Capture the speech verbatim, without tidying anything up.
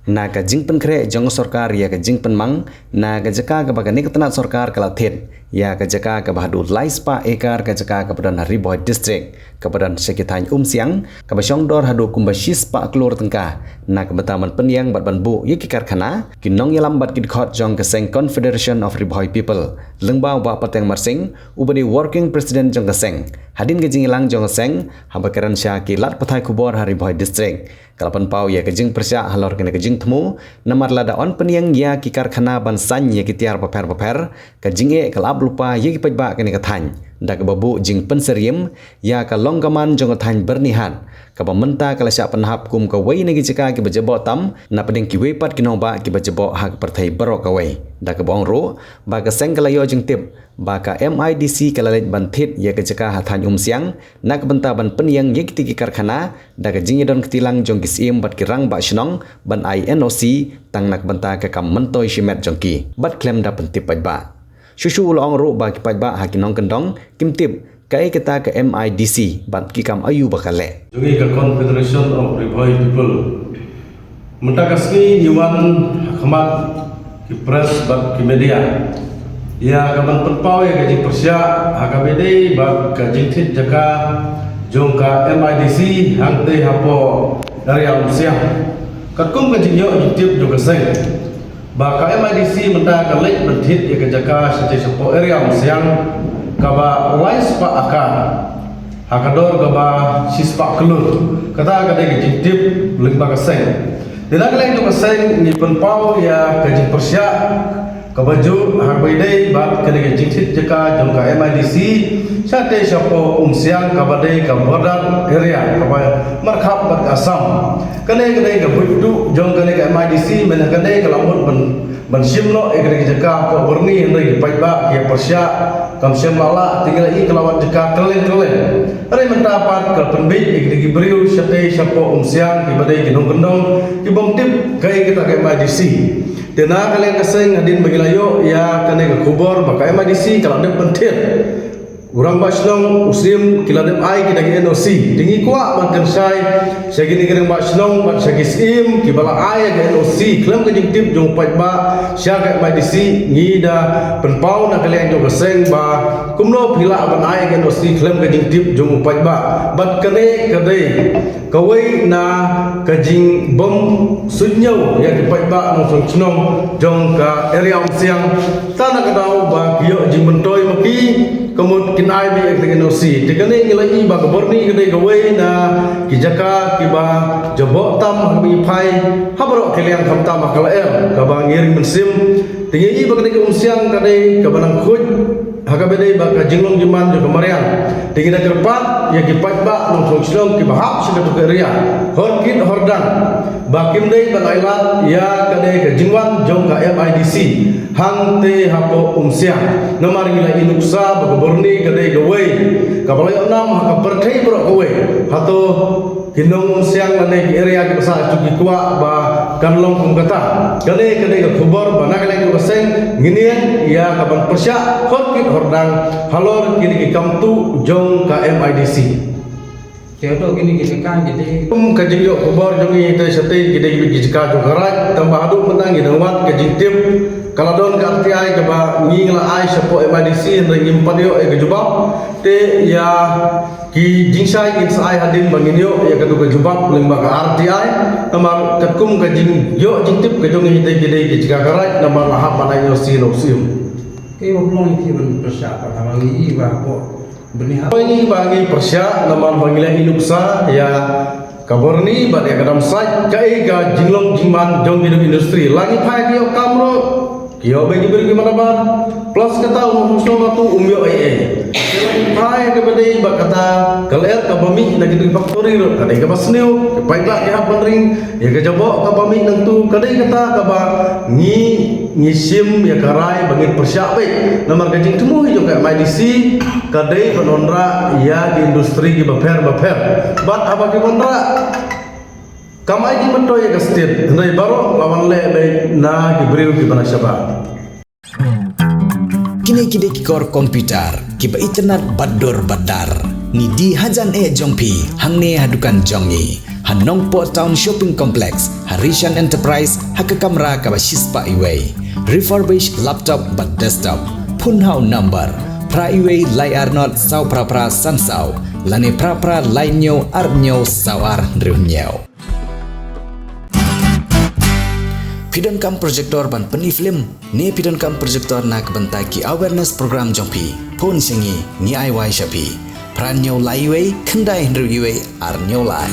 Na ka jingpynkhreh jong ka sorkar ïa ka jingpynmang na ka jaka kaba kane ka tnat sorkar ka la thied ïa ka jaka kaba haduh lai spah ekar ka jaka kaba don ha Ri Bhoi District, kaba don sha ki thaiñ Umsiang, kaba shong dor haduh kumba shi spah klur tyngka, na ka bynta ban pynïeng bad ban buh ïa ki karkhana. Ki nongïalam bad ki dkhot jong ka seng Confederation of Ri Bhoi People, lyngba u Bah Pateng Marsing, uba dei working president jong ka seng, hadien ka jingïalang jong ka seng haba kren sha ki lad pathai khubor ha Ri Bhoi District, ka la pynpaw ïa ka jingpyrshah halor kane ka jingthmu, namar lada yn pynïeng ïa ki karkhana ban saiñ ïa ki tiar bapher bapher, ka jingeh ka la ap lypa ïa ki paidbah kane ka thaiñ, da kaba buh jingpynsyriem ïa ka long ka man jong ka thaiñ Byrnihat, kaba mynta ka la shah pynhap kum kawei na ki jaka kiba jaboh tam napdeng kiwei pat ki nongbah kiba jaboh ha ka pyrthei baroh kawei. Da kaba ong ruh ba ka seng ka la ïoh jingtip ba ka M I D C ka la leit ban thied ïa ka jaka ha thaiñ Umsiang na ka bynta ban pynïeng ïa kitei ki karkhana, da ka jingïadon kti lang jong ki syiem bad ki rangbah shnong ban ai N O C tang na ka bynta ka kam myntoi shimet jong ki bad khlem da pyntip paidbah. Shuh shuh u la ong ruh ba ki paidbah ha ki nongkyndong kim tip kaei kata ka M I D C bad ki kam aïu ba ka leh. Jong ngi ka Confederation of Ri Bhoi People, mynta ka sngi ngi wan ha khmat ki press bad ki media ïa ka ban pynpaw ïa ka jingpyrshah ha kaba ïadei bad ka jingthied jaka jong ka M I D C hangtei hapoh area Umsiang. Katkum ka jingïoh jingtip jong ka seng ba ka M I D C mynta ka leit ban thied ïa ka jaka shatei shapoh area Umsiang kaba lai spah akar ha ka dor kaba shi spah klur. Kata ka dei ka jingtip lyngba ka seng. Te na ka liang jong ka seng ngi pynpaw ïa ka jingpyrshah kaba jur ha kaba ïadei bad kane ka jingthied jaka jong ka M I D C shatei shapoh Umsiang kaba dei ka border area kaba markhap bad ka Assam. Kane ka dei ka buit duh jong kane ka M I D C, mynta kane ka la mut ban ban shim noh ïa kane ka jaka hapoh Byrni, hynrei ki paidbah ki ïa pyrshah kam shym la lah. Te ngi la ïohi ka la wad jaka kylleng kylleng. Hynrei mynta pat ka pynbiej ïa kine ki briew shatei shapoh Umsiang kiba dei ki nongkyndong ki bym tip kaei kata ka M I D C. Te na ka liang ka seng hadien ba ngi la ïoh ïa kane ka khubor ba ka M I D C ka la dep ban thied, u rangbah shnong, u syiem ki la dep ai kita ki N O C. Te ngi kwah ban kynshai sha kine ki rangbah shnong bad sha ki syiem kiba la ai ïa ka N O C khlem ka jingtip jong u paidbah sha ka M I D C, ngi da pynpaw na ka liang jong ka seng ba kumno phi lah ban ai ïa ka N O C khlem ka jingtip jong u paidbah. Bad kane ka dei kawei na ka jingbym suidñiew ïa ki paidbah nongshong shnong jong ka area Umsiang. Tang na ka daw ba ki ïoh jingmyntoi ma ki, ka mut kin ai beit ïa ka N O C. Te kane ngi la ïohi ba ka Byrni ka dei kawei na ki jaka kiba jaboh tam ha kaba ïaphai ha baroh ki liang, khamtam ha ka lyer kaba ngi ring mynsiem. Te ngi ïohi ba kane ka Umsiang ka dei kaba nang khuid ha kaba dei bad ka jinglong jingman jong ka mariang. Te ngi da kyrpad ïa ki paidbah nongshong shnong kiba hap sha katu ka area, hor kit hor dang, ba kim dei ban ailad ïa kane ka jingwan jong ka M I D C hangtei hapoh Umsiang. Namar ngi la ïohi nuksa ba ka Byrni ka dei kawei kaba la ïoh nam ha ka pyrthei baroh kawei. Hato ki nong Umsiang lane ki area kiba sah, to ki kwah ba kan long kum kata? Kane ka dei ka khubor ba na ka liang jong ka seng ngin ïeng ïa ka ban pyrshah hor kit hor dang halor kine ki kam tuh jong ka M I D C. Te hato kine ki jaka ki dei kum ka jingïoh khubor jong ngi te shatei ki dei ki jaka jong ka raij, tang ba haduh mynta ngi dang wad ka jingtip ka la don ka R T I kaba ngi la ai shapoh M I D C, hynrei ngim pat ïoh ïa ka jubab. Te ïa ki jingshai ngin sa ai hadien ba ngin ïoh ïa katu ka jubab lyngba ka R T I. Namar katkum ka jingïoh jingtip ka jong ngi te ki dei ki jaka ka raij, namar la hap ban ai N O C na u syiem. Kaei ba pynlong ïa phi ban pyrshah pat haba ngi ïohi ba hapoh Byrni ha? Ba ngi, ba ngi pyrshah namar ba ngi la ïohi nuksa ïa ka Byrni bad ïa ka Damsait, kaei ka jinglong jingman jong kine ki industry. La ngi phai ki ïoh kam ruh, ki ïoh beit ki briew ki manabar. Plus kata u nongshong shnong nangtu um ïoh ei ei. Phai kaba dei ba kata ka lyer kaba mih na kito ki factory ruh ka dei kaba sniew, ki paidbah ki hap ban ring ïa ka jaboh kaba mih nangtu. Ka dei kata kaba ngi, ngi shim ïa ka rai ba ngin pyrshah beit. Namar ka jingthmu hi jong ka M I D C ka dei ban wanrah ïa ki industry kiba pher bapher. Bad haba ki wanrah, kam ai jingmyntoi ïa ka state, hynrei baroh la wan leh beit na ki briew kiba na shabar. Kine ki dei ki kor computer kiba itynnad bad dur bad dar. Ngi die hajan eh jong phi hangne ha dukan jong ngi. Ha Nongpoh Town Shopping Complex, ha Rishan Enterprise, ha ka kamra kaba shispah iwei. Refurbished laptop bad desktop. Phone ha u number phra iwei lai ar not saw phra phra san saw, lane phra phra lai hynñiew ar hynñiew saw ar hynriew hynñiew. Phi donkam projector ban pyni film, ne phi donkam projector na ka bynta ki awareness program jong phi? Phone sha ngi, ngi ai wai sha phi. Phra hynñiew lai iwei, khyndai hynriew iwei, ar hynñiew lai.